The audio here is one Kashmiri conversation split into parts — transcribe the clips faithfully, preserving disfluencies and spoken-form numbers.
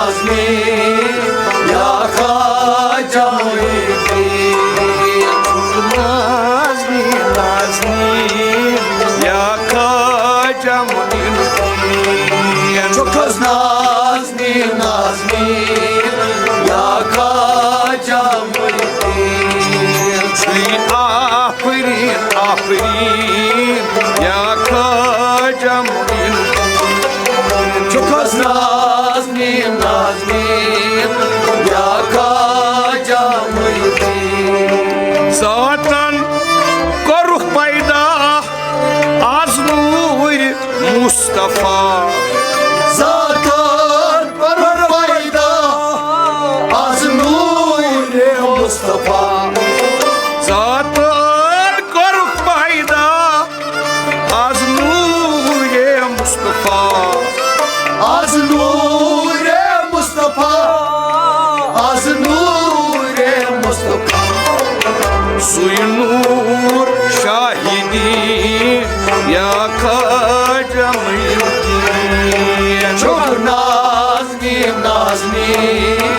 نازنین یا خواجہ معین الدین۔ نازنین، نازنین یا خواجہ معین الدین۔ چھُکھ حظ نازنین، نازنین یا خواجہ معین الدین۔ چھُے آفرین، آفرین یا خواجہ معین الدین۔ چھُکھ حظ نازنین، نازنین یا خواجہ معین الدین۔ ذاتن کوٚرُکھ پیدا از نوٗرِ مصطفیٰ۔ ذاتن کوٚرُکھ پیدا از نوٗرِ مصطفیٰ۔ ذاتن کوٚرُکھ پیدا از نوٗرِ مصطفیٰ۔ از نوٗرِ مصطفیٰ۔ از نوٗرِ مصطفیٰ۔ سُے نوٗر شاہدی یا خواجہ معین الدین۔ چھُکھ نازنین، نازنین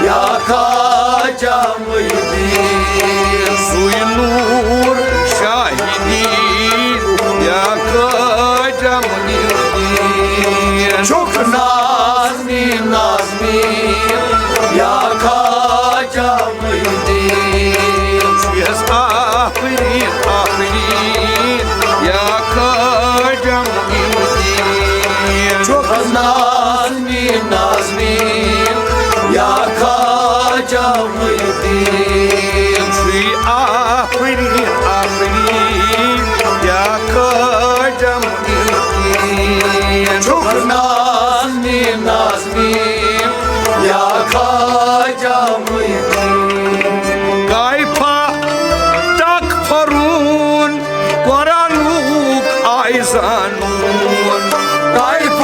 یا خواجہ معین الدین۔ سُے نوٗر شاہدی یا خواجہ معین الدین۔ چھُکھ نازنین، نازنین یا خواجہ معین الدین۔ چھُ حظ آفرین، آفرین یا خواجہ معین الدین۔ چھُکھ نازنین، نازنین یا خواجہ معین الدین۔ چھُے آفرین، آفرین یا خواجہ معین الدین۔ چھُکھ نازنین، نازنین یا خواجہ معین الدین۔ کیف تکفرون، قرآنُک آے زانُن۔ کیف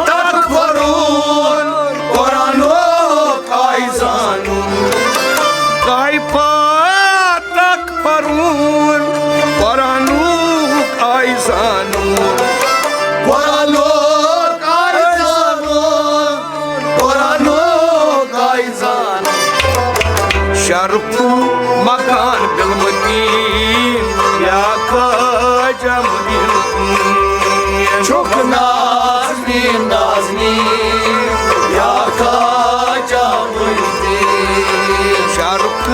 تکفرون، قرآنُک آے زانُن۔ کیف تکفرون، قرآنُک آے زانُن۔ قرآنُک آے زانُن۔ قرآنُک آے زانُن۔ شرف مکان بالمتین یا خواجہ معین الدین۔ چھُکھ نازنین، نازنین یا خواجہ معین الدین۔ شرف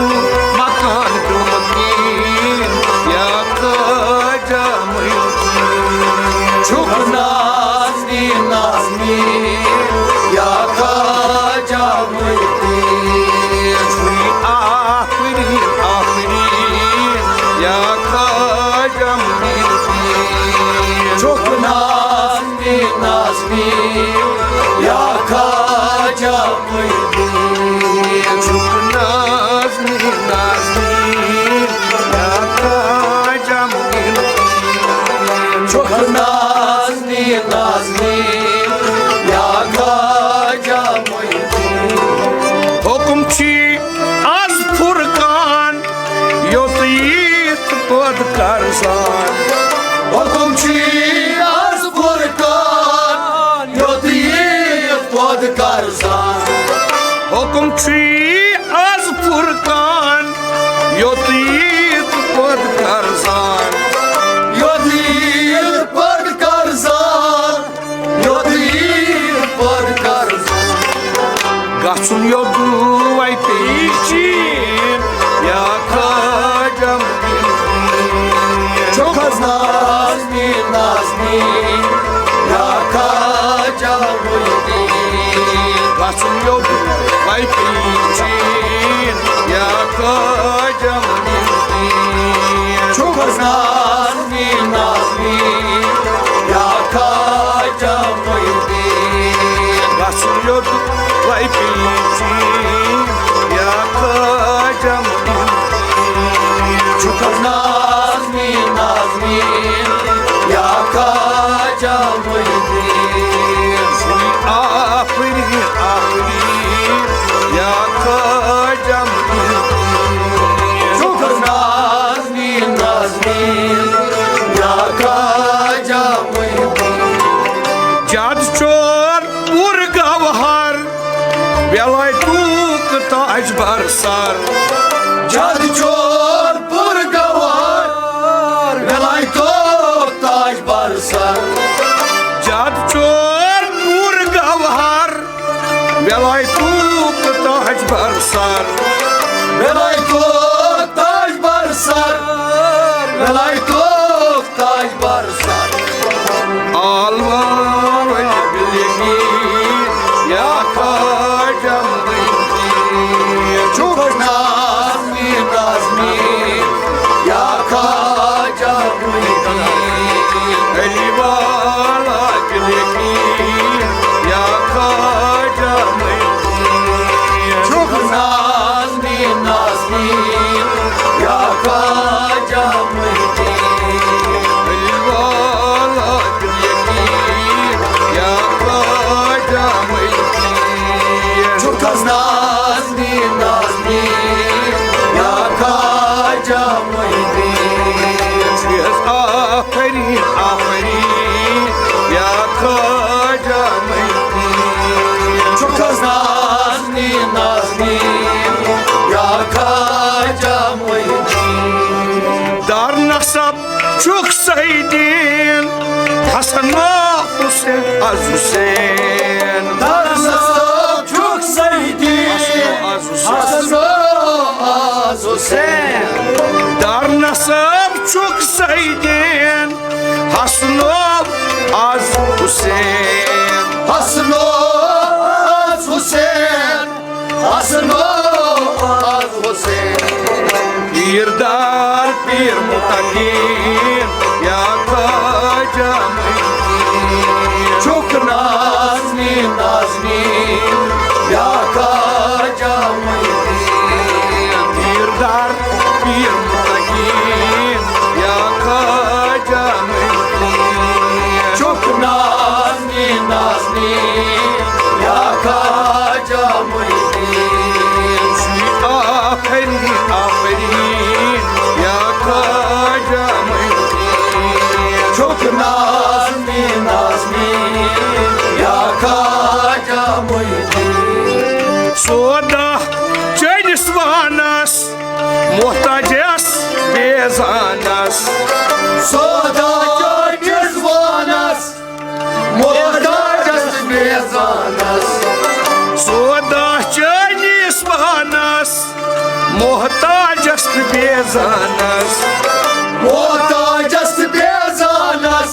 مکان بالمتین یا خواجہ معین الدین۔ چھُکھ نازنین، نازنین یا خواجہ معین الدین۔ چھُے آفرین، آفرین یا خواجہ معین الدین۔ چھُکھ نازنین، نازنین یا خواجہ معین الدین۔ چھُکھ نازنین، نازنین یا خواجہ معین الدین۔ چھُکھ نازنین، نازنین یا خواجہ معین الدین۔ حُکُم چھُے از فرقان، یوٚت یِتھ پٲدٕ کرزان۔ حُکُم چھُے از فرقان، یوٚت یِتھ پٲدٕ کرزان۔ حُکُم چھُے از فرقان، یوٚت یِتھ پٲدٕ کرزان۔ یوٚت یِتھ پٲدٕ کرزان۔ یوٚت یِتھ پٲدٕ کرزان۔ گژھُن یوٚدوے پیچیٖن یا خواجہ معین الدین۔ چھُکھ حظ نازنین، نازنین یا خواجہ معین الدین۔ گژھُن یوٚدوے پیچیٖن یا خواجہ معین الدین۔ چھُکھ حظ نازنین، نازنین یا خواجہ معین الدین۔ گژھُن یوٚدوے پیچیٖن یا خواجہ معین الدین۔ چھُکھ حظ نازنین، نازنین یا خواجہ معین الدین۔ چھُے آفرین، آفرین یا خواجہ معین الدین۔ چھُکھ حظ نازنین، نازنین یا خواجہ معین الدین۔ جاد چور پوٗرٕ گوہر ویلایتُک تاج بر سر۔ جد چون پور گوہر۔ ویلایتُک تاج بر سر۔ جد چون پور گوہر۔ ویلایتُک تاج بر سر۔ ویلایتُک تاج بر سر۔ ویلایتُک تاج بر سر۔ آلوار بلگی یا خواجہ مہدی۔ چُک نازنی نازنی یا خواجہ مہدی۔ علی والا بلگی یا خواجہ مہدی۔ چُک نازنی نازنی یا خواجہ مہدی۔ علی والا بلگی یا خواجہ مہدی۔ چُک نازنی نازنی یا خواجہ مہدی۔ چھُس آفرین آفرین یا خواجہ مہدی۔ چُک نازنی نازنی یا خواجہ مہدی۔ دار نصب چُک سیدین حسن و حسین از حسین۔ دار نصب چُک سیدین حسن و حسین۔ حسن و از حسین۔ دار نصب چُک سیدین حسن و از حسین۔ حسن و از حسین۔ حسن و از حسین۔ پیردار پیر متقین یا خواجہ مہدی۔ چُک نازنی نازنی یا خواجہ مہدی۔ پیردار پیر متقین یا خواجہ مہدی۔ چُک نازنی نازنی یا خواجہ مہدی۔ آفرین آفرین یا خواجہ مہدی۔ چُک نازنی نازنی یا خواجہ مہدی۔ سودا چٲنِس وانس محتاجس بیزانس۔ سودا چٲنِس وانس محتاجس بیزانس۔ سودا چٲنِس وانس محتاجس تہٕ بیزانس۔ محتاجس تہٕ بیزانس۔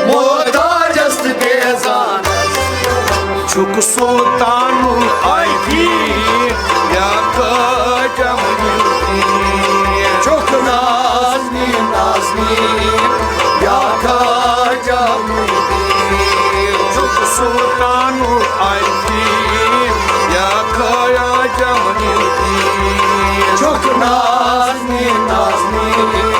محتاجس تہٕ بیزانس۔ چُک سلطان العارفین یا خواجہ معین الدین۔ چُک نازنی نازنی یا خواجہ معین الدین۔ چُک سلطان العارفین یا خواجہ معین الدین۔ چُک نازنی نازنی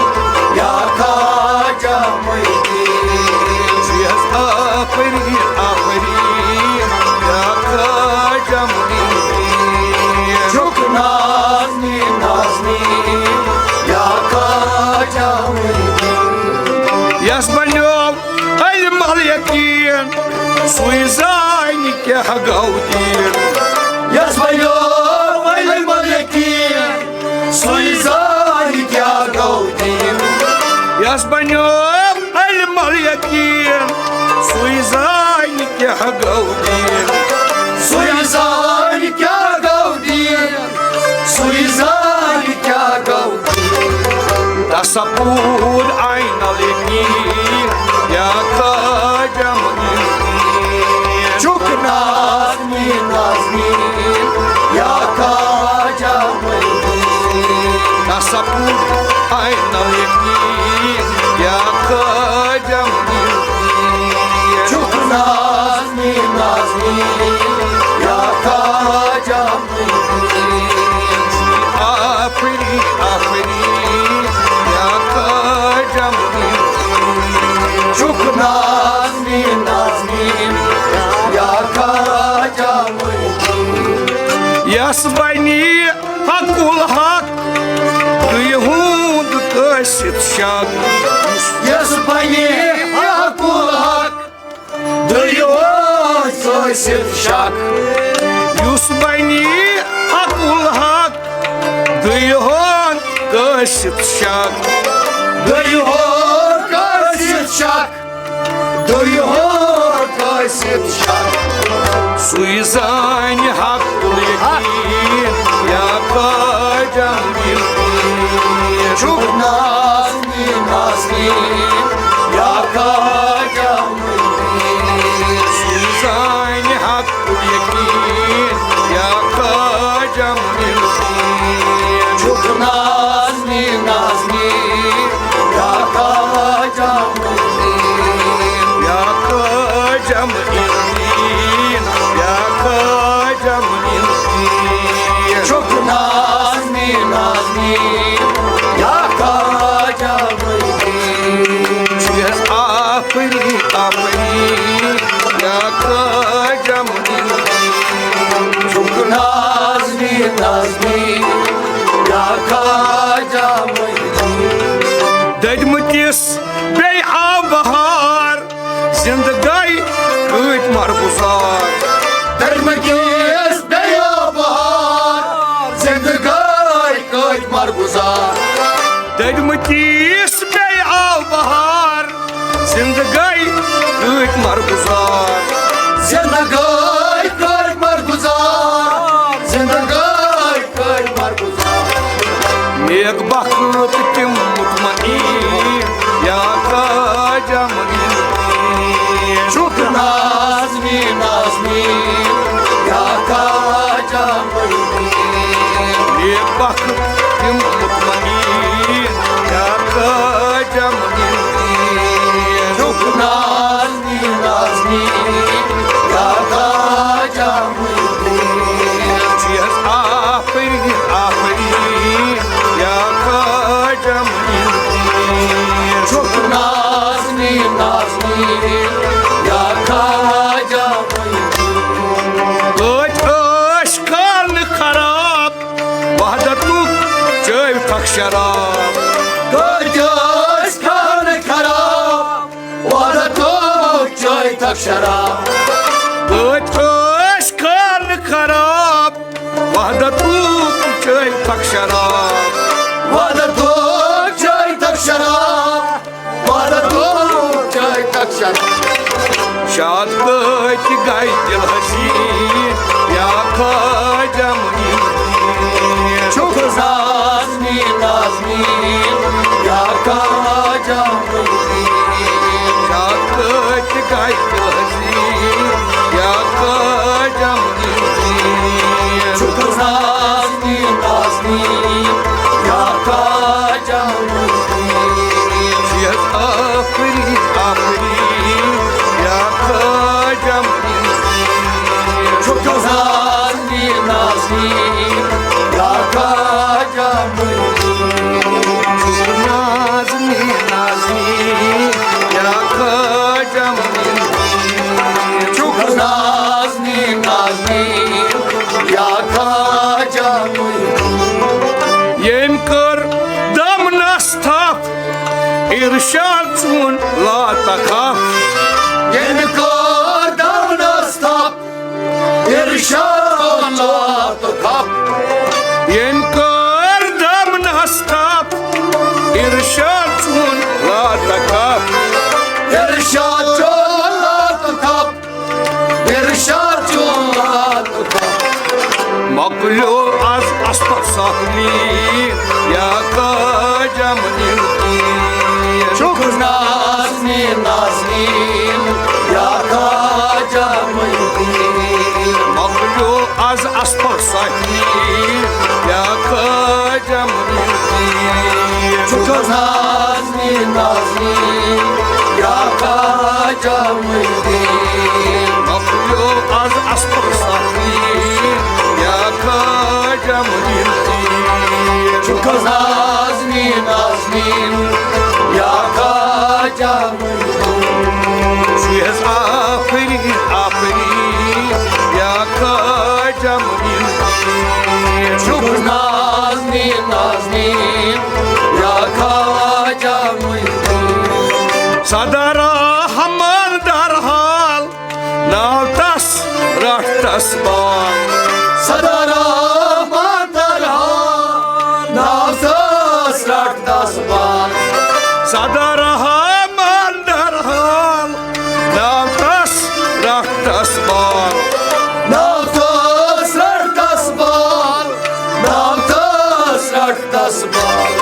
یا خواجہ معین الدین۔ چھُس آفرین آفرین یا خواجہ معین الدین۔ چُک نازنی نازنی یا خواجہ معین الدین۔ یس بنیو علم الیقین، سُے زانہِ کیٛاہ گوٚو دین۔ یس بنیو علم الیقین، سُے زانہِ کیٛاہ گوٚو دین۔ یس بنیو علم الیقین، سُے زانہِ کیٛاہ گوٚو دین۔ سُے زانہِ کیٛاہ گوٚو دین۔ سُے زانہِ کیٛاہ گوٚو دین۔ تصور عین الیقین یا خواجہ معین الدین۔ چُک نازنی نازنی یا خواجہ معین الدین۔ تصور عین الیقین یا خواجہ معین الدین۔ چُک نازنی نازنی یا خواجہ معین الدین۔ آفرین آفرین یا خواجہ معین الدین۔ چُک نازنی نازنی یا خواجہ معین الدین۔ یس بنی حق الحق تُہۍ ہُنٛد قٲصد شک۔ یس بنی حق الحق تُہۍ ہُنٛد قٲصد شک۔ یُس بنی حق الحق، دُیہُک قٲصد شک۔ دُیہُک قٲصد شک، دُیہُک قٲصد شک۔ سُے زانہِ حق الیقین یا خواجہ معین۔ چھُکھ نازنین نازنین یا خواجہ معین۔ سُے زانہِ حق الیقین یا خواجہ معین۔ چھُکھ نازنین نازنین یا خواجہ معین۔ یا خواجہ معین، یا خواجہ معین۔ چھُکھ نازنین نازنین یا خواجہ معین۔ چھُس آفری آفری یا خواجہ معین۔ چھُکھ نازنین نازنین یا خواجہ معین۔ دٔدمٕتِس بیٚیہِ آو بہار، زِندٕ گٔے کۭتۍ مرگُزار۔ دٔدمٕتِس بیٚیہِ آو بہار، زِندٕ گٔے کۭتۍ مرگُزار۔ دٔدمٕتِس بیٚیہِ آو بہار، زِندٕ گٔے کۭتۍ مرگُزار۔ زِندٕ گٔے کۭتۍ مرگُزار۔ زِندٕ گٔے کۭتۍ مرگُزار۔ نیک بخت تِم مطمئن یا خواجہ معین۔ چھُکھ نازنین نازنین یا خواجہ معین۔ نیک بخت تِم مطمئن یا خواجہ معین۔ چھُکھ نازنین نازنین یا خواجہ معین۔ چھُس آفری آفری یا خواجہ معین۔ چھُکھ نازنین نازنین یا خواجہ معین۔ کۭتۍ ٲسۍ خانہٕ خراب، وحدتُک چٲوِتھکھ شراب۔ کۭتۍ ٲسۍ خانہٕ خراب، وحدتُک چٲوِتھکھ شراب۔ کۭتۍ ٲسۍ خانہٕ خراب، وحدتُک چٲوِتھکھ شراب۔ وحدتُک چٲوِتھکھ شراب۔ وحدتُک چٲوِتھکھ شراب۔ شاد کۭتۍ گٔے دل حسین یا خواجہ معین۔ چھُکھ نازنین نازنین یا خواجہ معین۔ شاد کۭتۍ گٔے دل حسین یا خواجہ معین۔ چھُکھ نازنین نازنین یا خواجہ معین۔ چھُس آفری آفری یا خواجہ معین۔ چھُکھ نازنین نازنین یا خواجہ معین۔ چھُکھ نازنین نازنین یا خواجہ معین۔ چھُکھ نازنین نازنین یا خواجہ معین۔ ییٚمۍ کٔر دمنس تھپھ، ارشاد چون لاتخف۔ ییٚمۍ کٔر دمنس تھپھ، ارشاد چون لاتخف۔ ییٚمۍ کٔر دمنس تھپھ، ارشاد چون لاتخف۔ ارشاد چون لاتخف۔ ارشاد چون لاتخف۔ مۄکلیو از اسپر سہلی یا خواجہ معین۔ چھُکھ نازنین نازنین یا خواجہ معین۔ مۄکلیو از اسپر سہلی یا خواجہ معین۔ چھُکھ نازنین نازنین یا خواجہ معین۔ مۄکلیو از اسپر سہلی یا خواجہ معین۔ چھُکھ نازنین نازنین یا خواجہ معین۔ چھُس آفری آفری یا خواجہ معین۔ چھُکھ نازنین نازنین یا خواجہ معین۔ سدا رحمان در حال، ناو تس رٹھ تس بال۔ سدا رحمان درحال، ناو تس رٹ دس بال۔ سدا رحمان درحال، ناو تس رٹ دس بال۔ ناو تس رٹ دس بال، ناو تس رٹ دس بال۔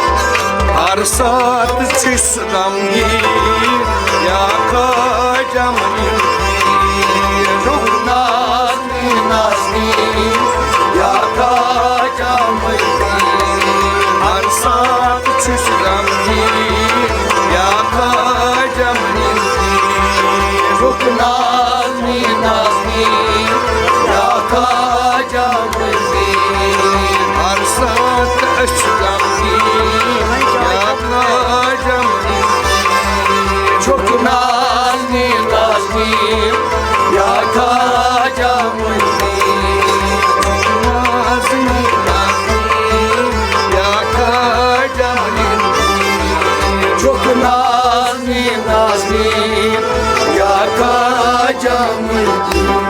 ہر ساتہٕ چھُس غمگیٖن یا خاجم۔ ناز نازنین یا خواجہ معین۔ ہر ساتہٕ چھُس غمگیٖن یا خواجہ معین۔ رُک نازنین نازنین یا خواجہ معین۔ ہر ساتہٕ أسۍ چھِ غمگیٖن یا خواجہ معین۔ چھُکھ نازنین نازنین یا خواجہ معین۔ نازنین نازنین یا خواجہ معین۔ چھُکھ نازنین نازنین یا خواجہ معین۔